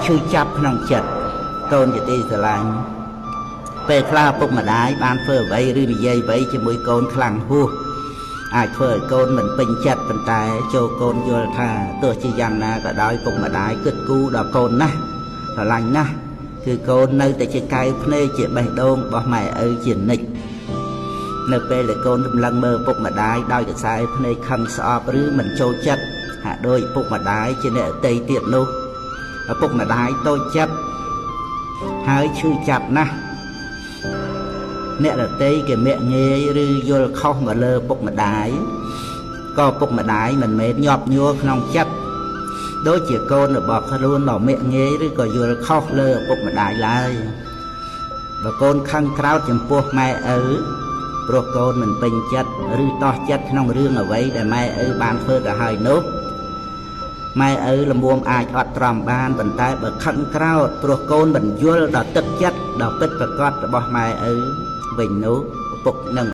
ឈឺចាប់ក្នុងចិត្តកូនជាទីស្រឡាញ់ពេលខ្លះឪពុកម្ដាយបានធ្វើអ្វីឬនិយាយអ្វីជាមួយកូនខ្លាំងហួសអាចធ្វើឲ្យកូនមិនពេញចិត្តប៉ុន្តែចូលកូនយល់ថាទោះជាយ៉ាងណាក៏ដោយពុកម្ដាយគិតគូរដល់កូនណាស់ស្រឡាញ់ណាស់គឺកូននៅតែជាកែវភ្នែកជាបេះដូងរបស់ម៉ែឪជានិច្ចនៅពេលដែលកូនសម្លឹងមើលពុកម្ដាយដោយកសែភ្នែកខឹងស្អប់ឬមិនចូលចិត្តហាក់ដូចពុកម្ដាយជាអ្នកអតីទៀតនោះឪពុកម្ដាយតូចចិត្តហើយឈឺចាប់ណាស់អ្នកដទៃគេមាក់ងាយឬយល់ខុសមកលើពុកម្ដាយក៏ពុកម្ដាយមិនមែនញាប់ញួរក្នុងចិត្តដូចជាកូនរបស់ខ្លួនមកមាក់ងាយឬក៏យល់ខុសលើឪពុកម្ដាយឡើយបើកូនខឹងក្រោធចំពោះម៉ែឪព្រោះកូនមិនពេញចិត្តឬតោះចិត្តក្នុងរឿងអ្វីដែលម៉ែឪបានធ្វើទៅហើយនោះម៉ែឪល្មមអាចអត់ទ្រាំបានប៉ុន្តែបើខឹងក្រោធព្រោះកូនមិនយល់ដល់ទឹកចិត្តដល់ពិតប្រាកដរបស់ម៉ែឪវិញនោះឪពុកនឹង